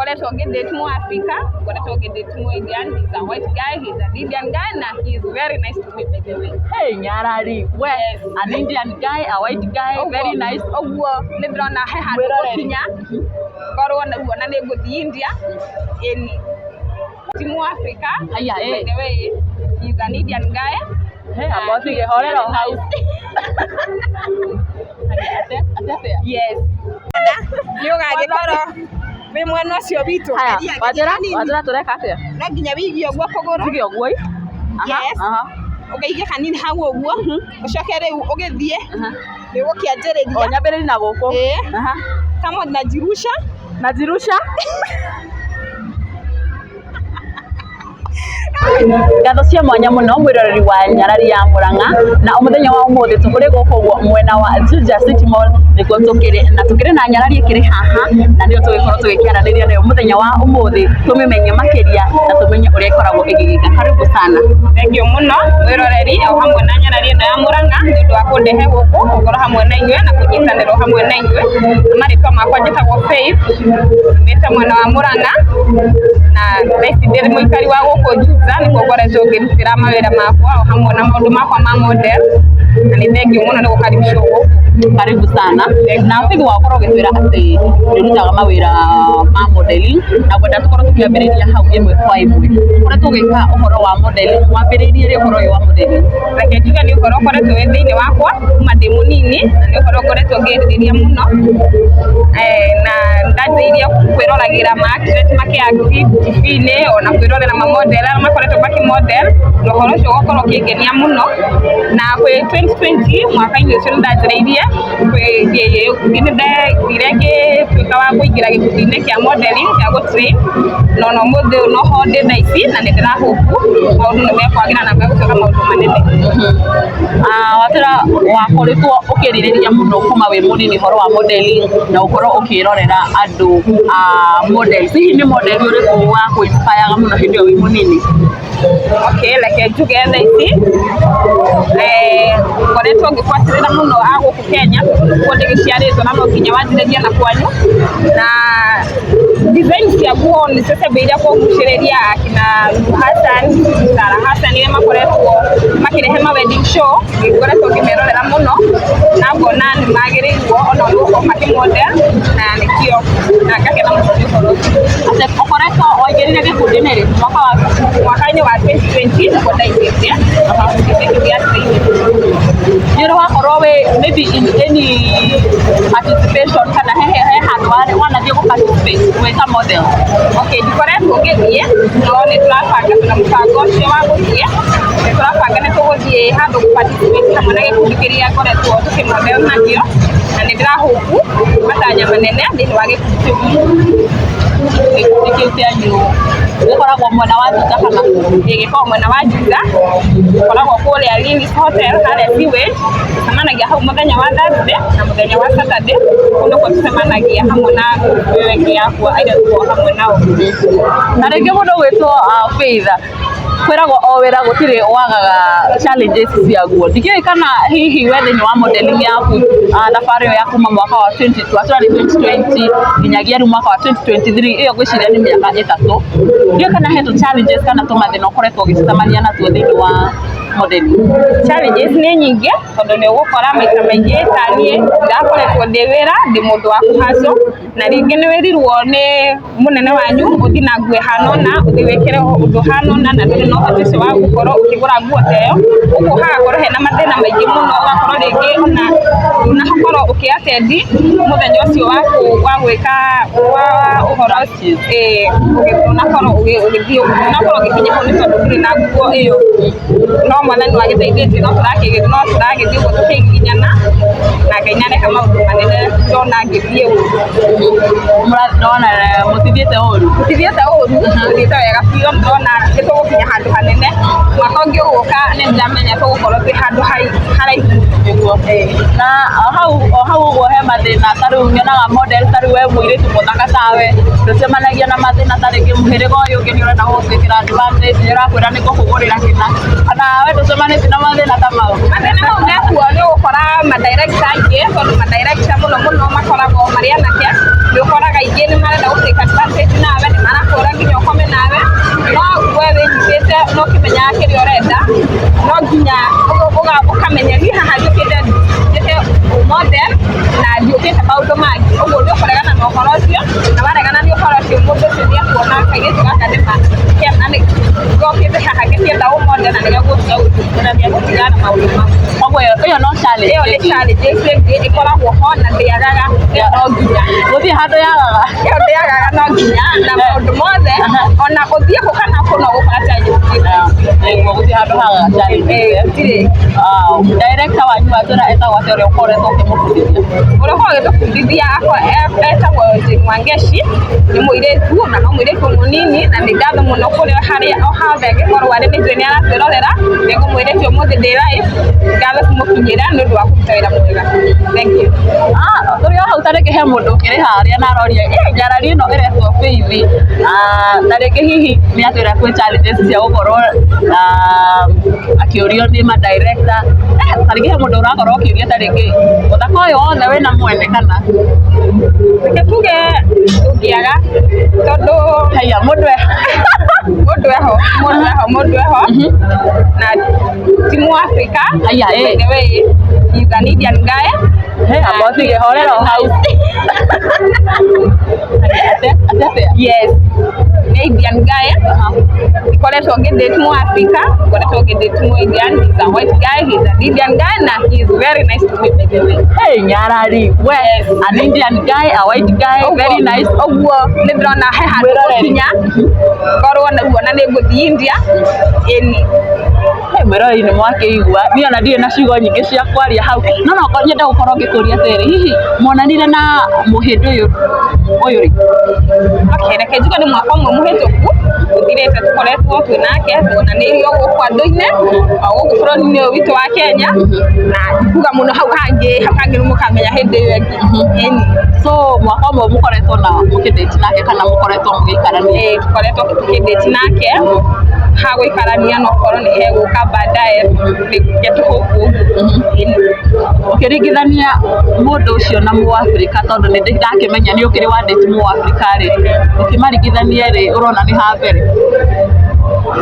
Ngoretwo ngĩ date mu Africa, ngoretwo ngĩ date mu Indian. He's a white guy, he's an Indian guy, na he is very nice to me, by the way. Hey, nyarari we, an Indian guy, a white guy, very nice. Ũguo nĩ ndĩrona he handũ Mwĩroreri. gũkinya ngorwo naguo na nĩ ngũthiĩ India, ĩni ti mu Africa. Aya, By eh. the way, he's an Indian guy. Hey, amba ũtige horera o hau. Ate atĩa? Yes, nĩ ũgagĩkorwo wĩ mwena ũcio witũ. Haya, Geria, wanjĩra geria hanini. Wanjĩra tũreka atĩa? No nginya wĩigie ũguo kũgũrũ. Tige ũguo ĩ. Aha, Yes. aha. Ũkaigie kanini hau ũguo, ũcoke rĩu ũgĩthiĩ nĩ O ũgũkĩanjĩrĩria. Nyambĩrĩri na gũkũ. Ĩĩ. Aha. Kama najirusha. Najirusha. Ngatho cia mwanya muno, mwiroreri wa Nyarari ya Murang'a, na mũthenya wa ũmũthĩ tũkĩrĩ gũkũ ũguo mwena wa Juja City Mall nĩkuo tũkĩrĩ, na tũkĩrĩ na nyarari ĩkĩrĩ haha, na nĩyo tũgĩkorwo tũgĩkĩaranĩria nayo mũthenya wa ũmũthĩ, tũmĩmenye makĩria na tũmenye ũrĩa ĩkoragwo ĩgĩgĩka. Karibu sana. Thengiũ mũno, mwĩroreri o hamwe na nyarari ĩno ya Murang'a, nĩ ũndũ wa kũndehe gũkũ gũkorwo hamwe na inyuĩ na kũnyitanĩrwo hamwe na inyuĩ. Marĩtwa makwa njĩtagwo Faith, umĩte mwena wa Murang'a, na thaa ici ndĩ mũikari wa gũkũ Juja, nĩkuo ngoretwo ngĩrutĩra mawĩra makwa o hamwe na maũndũ makwa ma model, na nĩ thengiũ mũno nĩ gũkaribicwo gũkũ. Karibu sana. Na Faith, wakorwo ũgĩtwĩra atĩ nĩ ũrutaga mawĩra ma modeling, na ngwenda tũkorwo tũkĩambĩrĩria hau ĩmwe kwa ĩmwe. Ũkoretwo ũgĩka ũhoro wa modeling, wambĩrĩirie rĩ ũhoro ũyũ wa modeling? Reke njuge nĩ ũhoro ũkoretwo wĩ thĩinĩ wakwa kuma ndĩ mũnini, na nĩ ũhoro ngoretwo ngĩrirĩria mũno. Na ndanjĩrĩirie kwĩroragĩra ma actress makĩ act TV-inĩ, ona kwĩrorera ma model arĩa makoretwo makĩ model, na ũhoro ũcio ũgakorwo ũkĩngenia mũno. Na kwĩ 2020, mwaka-inĩ ũcio, nĩ ndanjĩrĩirie, nĩ ndathire ngĩtuĩka wa kũingĩra gĩkundi-inĩ kĩa modeling kĩa gũ train, na ona ũmũthĩ ũyũ noho ndĩ thaa ici, na nĩ ndĩra hope maũndũ nĩ mekwagĩra na megũtuĩka maũndũ manene. Ah, watĩra wakoretwo ũkĩrirĩria mũno kuma wĩ mũnini ũhoro wa modeling na ũkorwo ũkĩrorera andũ a models. Hihi nĩ model ũrĩkũ wa kũ-inspire mũno hĩndĩ ĩyo wĩ mũnini? Okay, reke njuge thaa ici ngoretwo ngĩbuatĩrĩra mũno a gũkũ Kenya, tondũ nĩkuo ndĩgĩciarĩtwo na no nginya wanjĩrĩrie na kwanyu, na design cia nguo nĩcio ciambĩrĩirie kũgucĩrĩria, akina Lulu Hassan, Sarah Hassan, arĩa makoretwo makĩrehe ma wedding show. Ngoretwo ngĩmerorera mũno na ngona nĩ magĩrĩirwo ona nĩ gũkorwo makĩ model, na nĩkĩo na ngakena mũno nĩ ũhoro ũcio. Atĩ ũkoretwo waingĩrire gĩkundi-inĩ rĩ, mwaka wa? Mwaka-inĩ wa 2020 nĩguo ndaingĩrire gĩkundi gĩkĩ gĩa training. Nĩ ũrĩ wakorwo wĩ maybe in any participation, kana he handũ wanathiĩ gũ participate wĩ ta model? Okay, ndikoretwo ngĩthiĩ, no nĩ tũrabanga, twĩna mũbango ũcio wa gũthiĩ. Nĩ tũrabanga nĩ tũgũthiĩ handũ participate hamwe na gĩkundi kĩrĩa ngoretwo tũkĩ model nakĩo, na nĩ ndĩra hope matanya manene thĩinĩ wa gĩkundi kĩu. Gĩkundi kĩu kĩanyu gĩkoragwo mwena wa Juja kana? Ĩ, gĩkoragwo mwena wa Juja, gĩkoragwo kũrĩa Lilies Hotel, harĩa Sewage. Tũcemanagia hau mũthenya wa Thursday na mũthenya wa Saturday. Kũu nĩkuo tũcemanagia hamwe na group ĩyo ĩngĩ yakwa ĩrĩa tũkoragwo hamwe nao. Na rĩngĩ mũndũ ũgwĩtwo Faith, kwĩragwo o wĩra gũtirĩ wagaga challenges ciaguo. Ndikĩũĩ kana hihi we thĩinĩ wa modeling yaku, thabarĩ ĩyo ya kuma mwaka wa 20 twatũrarĩ 2020 nginyagia rĩu mwaka wa 2023, ĩyo ngwĩciria nĩ mĩaka 3, ndiũĩ kana he tũ challenges kana tũmathĩna ũkoretwo ũgĩcemania natuo thĩinĩ wa modeling? Challenges nĩ nyingĩ, tondũ nĩ ũgũkora maita maingĩ ta niĩ ndirakoretwo ndĩ wĩra, ndĩ mũndũ wa kũhacwo, na rĩngĩ nĩ wĩrirwo nĩ mũnene wanyu ũthiĩ na nguo ĩhana ũna, ũthiĩ wĩkĩre ũndũ ũhana ũna, na ndũrĩ na ũhoti ũcio wa gũkorwo ũkĩgũra nguo ta ĩyo. Ũguo hagakorwo hena mathĩna maingĩ mũno, ũgakorwo rĩngĩ ona ndũnakorwo ũkĩ attend mũthenya ũcio wa gwĩka wa ũhoro ũcio, ĩĩ, ndũnakorwo ũgĩthiĩ, ndũnakorwo ũgĩkinya hau nĩ tondũ ndũrĩ na nguo ĩyo. No Mwathani wagĩteithĩtie, no tũragĩthiĩ ũguo tũkĩgiginyana, na Ngai nĩ areka maũndũ manene, ndona ngĩthiĩ ũru. Ndona mũtithiĩte ũru. Tũtithiĩte ũru, tũthiĩte wega biũ. Ndĩrona nĩ tũgũkinya handũ hanene mwaka ũngĩ ũgũka. Nĩ ndĩramenya tũgũkorwo twĩ handũ haraihu. Nĩguo. Na o hau o hau ũguo he mathĩna, ta rĩu nyonaga model, ta rĩu we mũirĩtu mũthaka tawe, ndũcemanagia na mathĩna ta rĩngĩ mũhĩrĩga ũyũ ũngĩ nĩ ũrenda gũgwĩkĩra advantage, nĩ ũrakwĩra nĩ ngũkũgũrĩra kĩna, kana we ndũcemanĩtie na mathĩna ta mau? Mathĩna mau mekuo, nĩ ũgũkora madirector aingĩ, tondũ madirector mũno mũno makoragwo marĩ anake, nĩ ũkoraga aingĩ nĩ marenda gũ take advantage nawe. na ũkĩmenyaga kĩrĩa ũrenda, no nginya ũkamenya niĩ haha njũkĩte njĩke model na ndiũkĩte maũndũ mangĩ. Ũguo nĩ ũkũregana na ũhoro ũcio, na waregana na ũhoro ũcio, mũndũ ũcio nĩ akuona kairĩtu gaka nĩma kena nĩ gokĩte haha gakĩenda ũmodel na nĩgegũtiga na nĩegũtigana na maũndũ mau. Koguo ĩyo no challenge. Ĩyo nĩ challenge ĩngĩ ĩkoragwo ho na ndĩagaga, ĩyo no nginya. Gũtirĩ handũ yagaga. Ĩyo ndĩagaga, no nginya na maũndũ mothe, ona ũthiĩ kũ kana kũ, no ũgũkora challenge. Nĩguo, gũtirĩ handũ hagaga challenge. Gũtirĩ. Director wanyu watwĩra etagwo atĩa, ũrĩa ũkoretwo ũkĩmũbundithia? Ũrĩa ũkoragwo agĩtũbundithia etagwo Jane Wangechi, nĩ mũirĩtu na no mũirĩtu mũnini, na nĩ ngatho mũno kũrĩ harĩa o hothe angĩkorwo arĩ, nĩ njũĩ nĩ aratwĩrorera. Nĩ ngũmwĩrĩte ũmũthĩ ndĩ live, ngatho cimũkinyĩra nĩ ũndũ wa kũruta wĩra mwega. Thank you. Ah, tũrĩ o hau, ta rĩngĩ he mũndũ ũkĩrĩ harĩa na aroria nyarari ĩno ĩretwo Faith. Ah, na rĩngĩ hihi nĩ atwĩra kwĩ challenges cia gũkorwo akĩũrio nĩ ma director. Ta rĩngĩ he mũndũ ũrakorwo ũkĩũria, ta rĩngĩ ũthaka ũyũ wothe wĩna mwene kana? Reke tuge ndũngĩaga, tondũ Haya, mũndũ e mũndũ eho, mũndũ eho, mũndũ eho, na ti Mũafrika. Aya, By eh. the way, he's an Indian guy. He, amba ũtige horera o hau. Ate atĩa? Yes, nĩ Indian guy. Ngoretwo ngĩdate Mũafrika, ngoretwo ngĩdate Mũ Indian. He's a white guy, he's an Indian guy, na he is very nice to me, by the way. Hey, nyarari we, an Indian guy, a white guy, very nice. Ũguo nĩ ndĩrona he handũ Mwĩroreri. gũkinya ngorwo naguo na nĩ ngũthiĩ India, ĩni. Hey, mwĩroreri, nĩ mwakĩigua, niĩ ona ndirĩ na ciugo nyingĩ cia kwaria hau, no no nyende gũkorwo ngĩkũria atĩrĩrĩ, hihi monanire na mũhĩndĩ ũyũ rĩ? Okay, reke njuge nĩ mwaka ũmwe mũhĩtũku ũthirĩte tũkoretwo twĩ nake, tuonanĩirio gũkũ andũ-inĩ, o gũkũ bũrũri-inĩ ũyũ witũ wa Kenya, na ndikuga mũno hau hangĩ, hau hangĩ nĩ mũkamenya hĩndĩ ĩyo ĩngĩ, ĩni. So mwaka ũmwe mũkoretwo na mũkĩdate nake kana mũkoretwo mũgĩikarania? Ĩĩ, tũkoretwo tũkĩdate nake, ha gũikarania no korwo nĩ hegũka baadaye, reke tũhope ũguo, ĩni. Ũkĩringithania mũndũ ũcio na Mũafrika, tondũ nĩ ndakĩmenya nĩ ũkĩrĩ wa date Mũafrika rĩ, ũkĩmaringithania rĩ, ũrona nĩ ha mbere?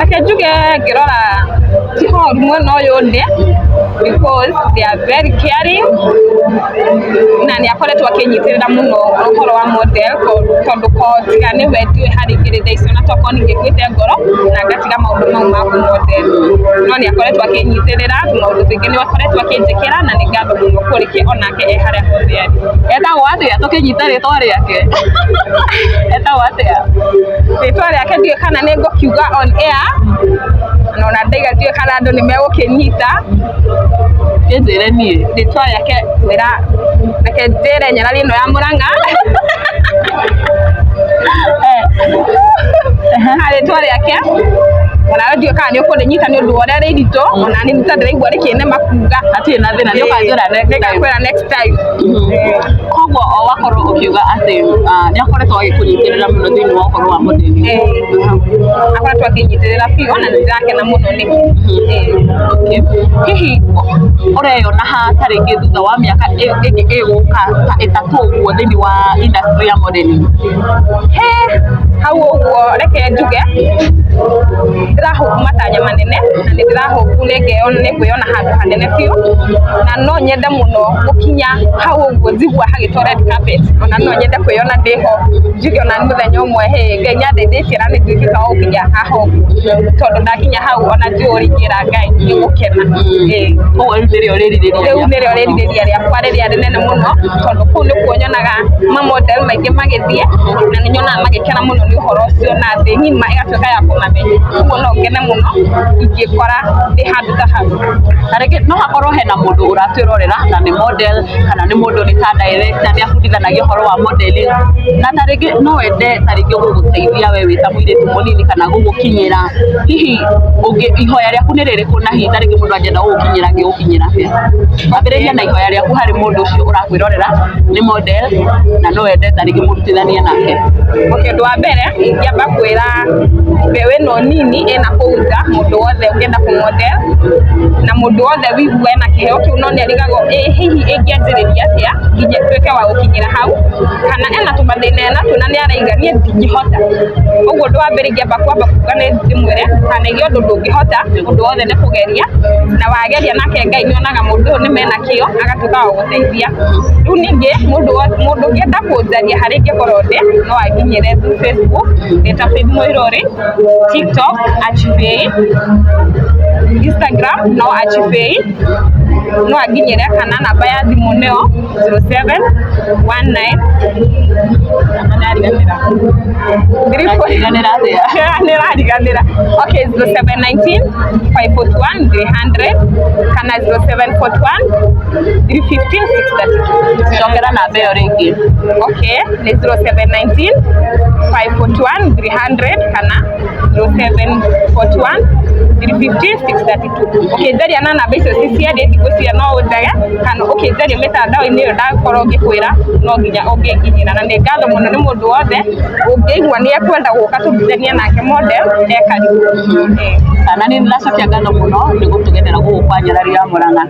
Reke njuge ngĩrora ti horu mwena ũyũ ndĩ, because they are very caring, na nĩ akoretwo akĩnyitĩrĩra mũno ũhoro wa model, tondũ ko tiga nĩwe ndiũĩ harĩa ingĩrĩ thaa icio, na tokorwo ningĩkuĩte ngoro na ngatiga maũndũ mau ma kũmodel, no nĩ akoretwo akĩnyitĩrĩra maũndũ maingĩ, nĩ akoretwo akĩnjĩkĩra, na nĩ ngatho mũno kũrĩ ke onake e harĩa hothe arĩ. Etagwo atĩa? Tũkĩnyita rĩtwa rĩake, etagwo atĩa? Rĩtwa rĩake ndiũĩ kana nĩ ngũkiuga on air, na ona ndaiga ndiũĩ kana andũ nĩ megũkĩnyita. Kĩnjĩre niĩ. Rĩtwa rĩake, wĩra, reke njĩre nyarari ĩno ya Mũrang'a. Ha, rĩtwa rĩake ona ndiũĩ kana nĩ ũkũrĩnyita nĩ ũndũ wa ũrĩa rĩ iritũ, ona niĩ ta ndĩraigua rĩkĩnema kuga. Hatirĩ na thĩna, nĩ ũkanjĩra next time. Nĩngakwĩra next time. Koguo o wakorwo ũkiuga atĩ nĩ akoretwo agĩkũnyitĩrĩra mũno thĩinĩ wa ũhoro wa modeling? Eh, akoretwo akĩnyitĩrĩra biũ, na nĩ ndĩrakena mũno nĩ. Okay. Hihi ũreyona ha ta rĩngĩ thutha wa mĩaka ĩngĩ ĩgũka ta 3 ũguo thĩinĩ wa industry ya modeling? He hau ũguo, reke njuge ndĩrahope matanya manene, na nĩ ndĩrahope nĩ ngwĩyona handũ hanene biũ, na no nyende mũno gũkinya hau ũguo njigua hagĩtwo red carpet, ona no nyende kwĩyona ndĩho, njuge ona mũthenya ũmwe, hĩ, Ngai nĩ andeithĩtie na nĩ nduĩkĩte wa gũkinya haha ũguo, tondũ ndakinya hau ona ndiũĩ ũrĩa ingĩra Ngai nĩ gũkena. Ĩĩ. Koguo rĩu nĩrĩo rĩrirĩria? Rĩu nĩrĩo rĩrirĩria rĩakwa rĩrĩa rĩnene mũno, tondũ kũu nĩkuo nyonaga ma model maingĩ magĩthiĩ, na nĩ nyonaga magĩkena mũno nĩ ũhoro ũcio, na thĩ ng'ima ĩgatuĩka ya kũmamenya. Ũguo no ngene mũno ingĩkora ndĩ handũ ta hau. Na rĩngĩ no hakorwo hena mũndũ ũratwĩrorera na nĩ model kana nĩ mũndũ nĩ ta director, nĩ abundithanagia ũhoro wa modeling, na ta rĩngĩ no wende ta rĩngĩ gũgũteithia we wĩ ta mũirĩtu mũnini kana gũgũkinyĩra, hihi ũngĩ ihoya rĩaku nĩ rĩrĩkũ? Na hihi ta rĩngĩ mũndũ angĩenda gũgũkinyĩra, angĩgũkinyĩra atĩa? Ambĩrĩria na ihoya rĩaku harĩ mũndũ ũcio ũrakwĩrorera, nĩ model na no wende ta rĩngĩ mũrutithanie nake. Okay, ũndũ wa mbere ingĩamba kwĩra mbeũ Mbeũ ĩno nini ĩna kũu nja, mũndũ wothe ũngĩenda kũ model na mũndũ wothe wĩigua ena kĩheo kĩu no nĩ arigagwo ĩ hihi ĩngĩanjĩrĩria atĩa nginya ĩtuĩke wa gũkinyĩra hau, kana ena tũmathĩna enatuo na nĩ araiga niĩ ndingĩhota. Ũguo ũndũ wa mbere ingĩamba kwamba kuga nĩ ndĩmwĩre ndũkanaige ũndũ ndũngĩhota, ũndũ wothe nĩ kũgeria, na wageria nake Ngai nĩ onaga mũndũ ũyũ nĩ mena kĩo agatuĩka wa gũgũteithia. Rĩu ningĩ mũndũ mũndũ ũngĩenda kũnjaria harĩa ingĩkorwo ndĩ no anginyĩre through Facebook ndĩ ta Faith Mũirũrĩ, TikTok Achifei, Instagram no Achifei, no anginyĩre kana namba ya thimũ nĩyo 0719 nĩariganĩra. Ũrariganĩra atĩa? Nĩrariganĩra. Okay, 0719 541 300 kana 0741 315 632. Cokera namba ĩyo rĩngĩ. Okay, nĩ 0719 541 300 kana 0741 315 632. Ũkĩnjaria na namba icio ci cierĩ ndigwĩciria no ũnjage, kana ũkĩnjaria mĩtandao-inĩ ĩyo ndakorwo ngĩkwĩra no nginya ũngĩnginyĩra, na nĩ ngatho mũno nĩ mũndũ wothe ũngĩigua nĩ ekwenda gũka tũrutithanie nake model e karibu. Kana nĩ ndĩracokia ngatho mũno nĩ gũtũgenera gũkũ kwa Nyarari ya Mũrang'a.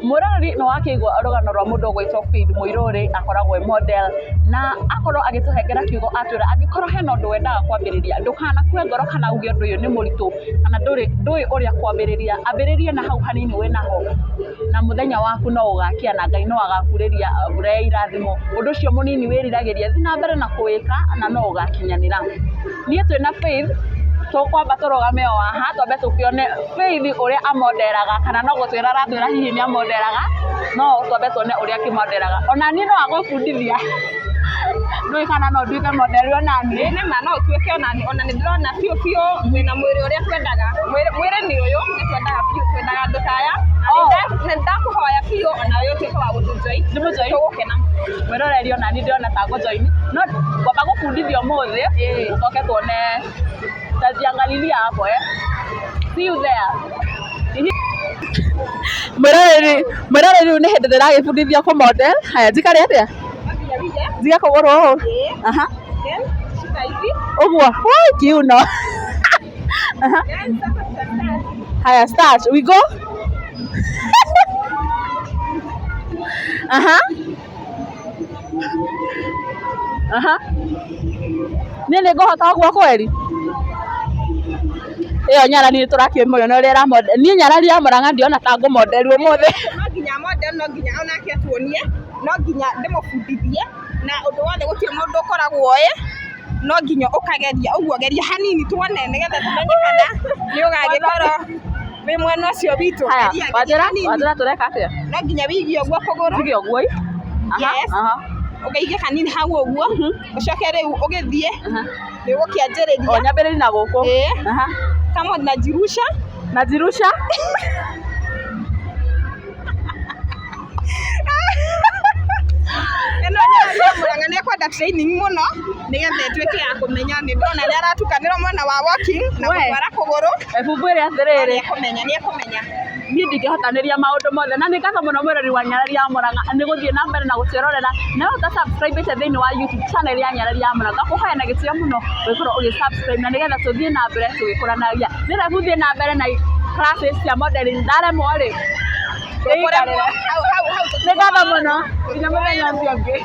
Mũroreri nĩ wakĩigua rũgano rwa mũndũ ũgwĩtwo Faith Mũirũrĩ, akoragwo e model na akorwo agĩtũhengera kiugo atwĩra angĩkorwo hena ũndũ wendaga kwambĩrĩria ndũkanakue ngoro kana uge ũndũ ũyũ nĩ mũritũ kana ndũĩ ũrĩa kwambĩrĩria, ambĩrĩria na hau hanini wĩnaho na mũthenya waku no ũgakia na Ngai no agakurĩria mbura ya irathimo. Ũndũ ũcio mũnini wĩriragĩria thiĩ na mbere na kũwĩka na no ũgakinyanĩra. Niĩ twĩna Faith tũkwamba tũrũgame o haha twambe tũkĩone Faith ũrĩa amonderaga kana no gũtwĩra aratwĩra hihi nĩ amonderaga, no twambe tuone ũrĩa akĩmonderaga. Ona niĩ no agũbundithia, ndũĩ kana no nduĩke model ona niĩ. Ĩĩ nĩma no ũtuĩke ona nĩ ndĩrona biũ biũ wĩna mwĩrĩ ũrĩa twendaga. Mwĩrĩ nĩ ũyũ nĩ twendaga biũ, twendaga andũ ta aya. Na nĩ ndakũhoya biũ ona we ũtuĩke wa gũtũ join. Ndĩmũjoin? Tũgũkena mũno. Mwĩroreri ona niĩ ndĩrona ta ngũjoin, no ngwamba gũbundithia ũmũthĩ tũcoke tuone, tajiangalilia hapo eh. See you there. Mwĩroreri, mwĩroreri rĩu nĩ hĩndĩ ndĩragĩbundithio kũ model. Haya, njikare atĩa? Njige kũgũrũ ũũ? Aha. Then shika hivi. Ũguo. Woi, kiuno. Aha. Then sasa tutastart. Haya, start. We go. Aha. Aha. Niĩ nĩ ngũhota ũguo kweri? Ĩyo nyarari nĩ tũrakĩmĩona ũrĩa ĩra model. Niĩ nyarari ya Mũrang'a ndiona ta ngũ model ũmũthĩ. No nginya model, no nginya onake atuonie, no nginya ndĩmũbundithie, na ũndũ wothe gũtirĩ mũndũ ũkoragwo oĩ, no nginya ũkageria ũguo, geria hanini tuone nĩgetha tũmenye kana nĩ ũgagĩkorwo wĩ mwena ũcio witũ. Haya, Geria, geria wanjĩra, hanini. Wanjĩra tũreka atĩa? No nginya wĩigie ũguo kũgũrũ. Njige ũguo ĩ? Aha, Yes. aha. Ũkaigie hanini hau ũguo, ũcoke rĩu ũgĩthiĩ nĩ O ũgũkĩanjĩrĩria. Nyambĩrĩrie na gũkũ. Ĩĩ. Aha. Kama najirusha. Najirusha. Ĩno nyarari ya Mũrang'a nĩ ekwenda training mũno nĩgetha ĩtuĩke ya kũmenya. Nĩ ndĩrona nĩ aratukanĩrwo mwena wa walking na We. gũtwara kũgũrũ. Ebu ngwĩre atĩrĩrĩ. Nĩ ekũmenya, nĩ ekũmenya. Niĩ ndingĩhotanĩria maũndũ mothe, na nĩ ngatho mũno mwĩrori wa Nyarari ya Mũrang'a nĩ gũthiĩ na mbere na gũtwĩrorera, na we ũta subscribe thĩinĩ wa YouTube channel ya Nyarari ya Mũrang'a, ngakũhoya na gĩtĩo mũno ũgĩkorwo ũgĩ subscribe na nĩgetha tũthiĩ na mbere tũgĩkũranagia. Nĩ rebu thiĩ na mbere na classes cia modeling, ndaremwo rĩ Ndũkũremwo. Hau hau hau. Nĩ ngatho mũno nginya mũthenya ũcio ũngĩ.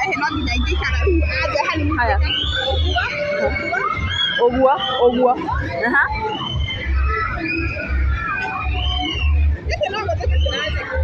Ehe, no nginya ingĩikara rĩu anja hanini. Haya. Ũguo ũguo. Ũguo ũguo. Aha. Gĩkĩ no gũtheka kĩratheka.